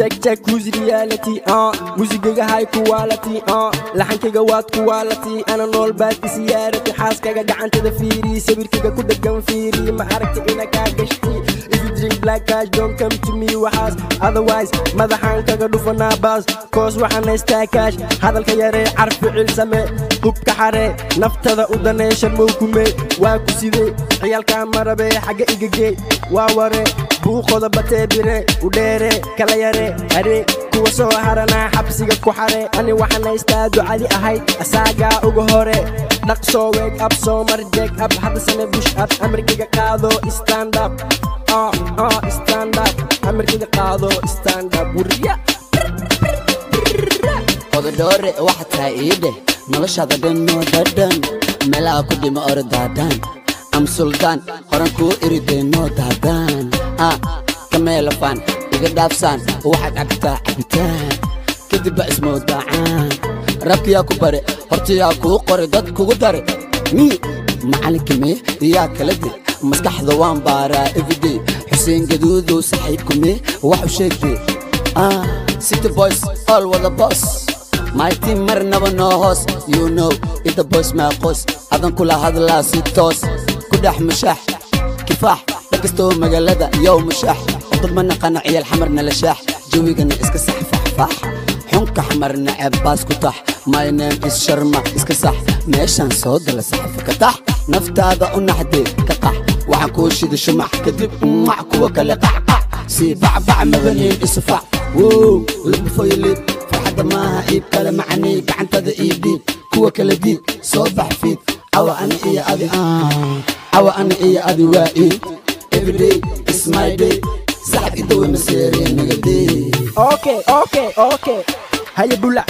Check check, who's reality? Muusigaga high quality, laxankayga waad quality, ana nool baad isiyaarati. Xaaskaga gacantada fiiri, sawirkayga ku dhagan fiiri, ma aragta ina kaa gashti. If you drink black cash, don't come to me waxaas, otherwise madaxaan kaga dhufanaa baas, koos waxaan haystaa cash. Hadalka yaree, carfi ficil same, hubka xaree, naftada u daneeshan mowkume. Waa ku sidee ciyaalkaa marabee, xagga igagee waa ware, buuqoda batee, bire u dheere, kala yare haree, kuwa soo haranaa xabsiga ku xare. Ani waxaan haystaa ducadi ahayd asaagaa uga hore. Dhaqsoo wake up, soo mar jeeg up, hadda same push up, amarkayga qaado, stand up, stand up, amarkayga qaado, stand up, wuriya. Ododhoore waxa tahay ii dheh, noloshaada dhan noo dhadhan, meelaha ku dhimo ordaadaan am suldaan horan kuu iridee noo daadaan kameelafaan iga dhaafsaan. Waxaad cabtaa cabitaan kadib ba ismoodacaan, rabkiyaa ku bare, hortiyaa kuu qore, dad kugu dare mii macalinka mee yaa kala de. Maskaxda waan baaraa everyday. Xuseen Gaduudow saxiibku mee wax u sheegtee. City boys all wada boss, my team marnaba noo hoos. You know ida boys maaqoos adan kula hadlaa si toos ku dhex mushaax kifaax dhakastoo magaalada yow mushaax. Dad ma naqana ciyaal Xamar nala shaax, jawigana iska sax faxfaax, xunka Xamar nacab baas ku tax. My name is Sharma, iska sax meeshaan soo gala, saxafa ka tax, naftaada u naxdee ka qax. Waxaan kuu shida shumac kadib mac kuwa kale qacqac sii bacbac mabaniin isufac. Wow, labufoyolid farxadda maaha iib kale macanii, gacantada ii dhiib, kuwa kale diid, soo bax fiid. Cawa ani iyo adi, cawa ani iyo adi waa iid. Everyday is my day, saxab idawe maseeree nagadee. Okay, haya bulac,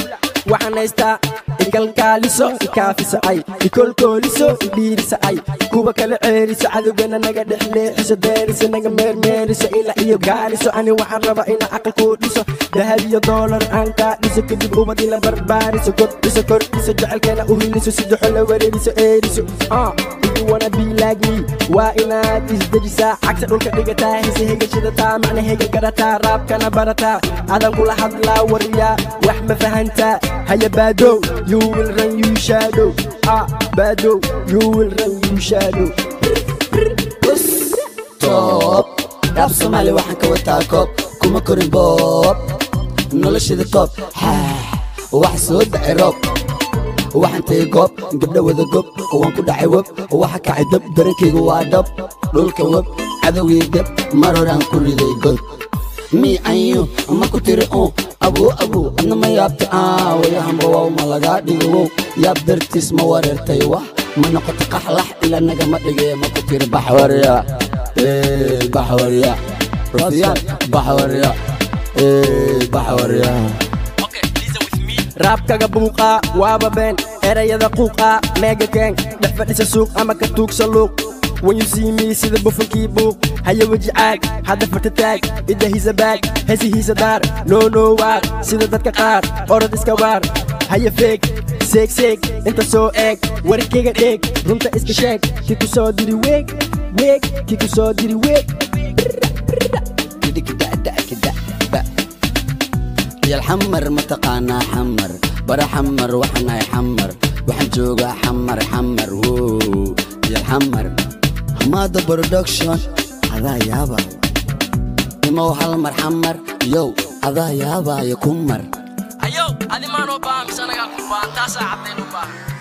waxaan haystaa ikalkaaliso, ikaafiso, ay ikolkooliso, idhiiriso, ay kuwa kala ceeriso, cadowgana naga dhex leexiso, deeriso, naga meermeeriso, ila iyo gaaliso. Ani waxaan rabaa ina aqal kuu dhiso, dahab iyo doolar aan kaa dhiso, kadib ubad ila barbaariso, kordhiso, kordhiso jecelkeena, u hiliso, sida xola wareeriso, eeriso. If you wanna be like me, waa inaad isdejisaa, cagta dhulka dhigataa, hese hegashadataa, macna hega garataa, raabkana barataa. Adan kula hadlaa wariyaa, wax ma fahantaa? Haya baadow, you will run, you shadow. Baadow, you will run, you shadow. Top dhaaf Soomaali waxaan ka wataa koob, kuma korin boob, noloshada koob wax soo dacay roob. Waxaan tagay goob gabdha wada gob, waan ku dhacay web, waxa kacay dab, darankayga waa dhab, dhulka web, cadowgii dab, mar horaan ku riday god. Me and you ma ku tiri un abuu abuu, adna ma yaabta wayahamba wow ma lagaa dhigo wow, yaab dartiis ma wareertay, wax ma noqoto qaxlax ila nagama dhige. Ma ku tiri baxwarya baxwarya rufyaan baxwarya baxwarya? Raabkaga buuqa waaba been, erayada quuqa meega keen, dhex fadhisa suuq ama ka tuugsa luuq. When you see me, sida bufankii buuq, haya weji caag, hadda farta taag, idda baag, hesihiisa daar, no no waar, sida dadka qaar orod iska waar. Haya feeg seeg seeg, inta soo eeg, warkayga dheeg, runta iska sheeg, ki ku soo diri weeg weeg, ki ku soo diri weeg. Ciyaal Xamar ma taqaanaa? Xamar bara, Xamar waxaan nahay, Xamar waxaan joogaa, Xamar Xamar wow. Ciyaal Xamar Hamada Production, adaa yaabay imow hal mar Xamar yow, adaa yaabaayo ku mar. Hayow, adi maanoo baahan mise anagaa ku baahan? Taasaa caddayn u baahan.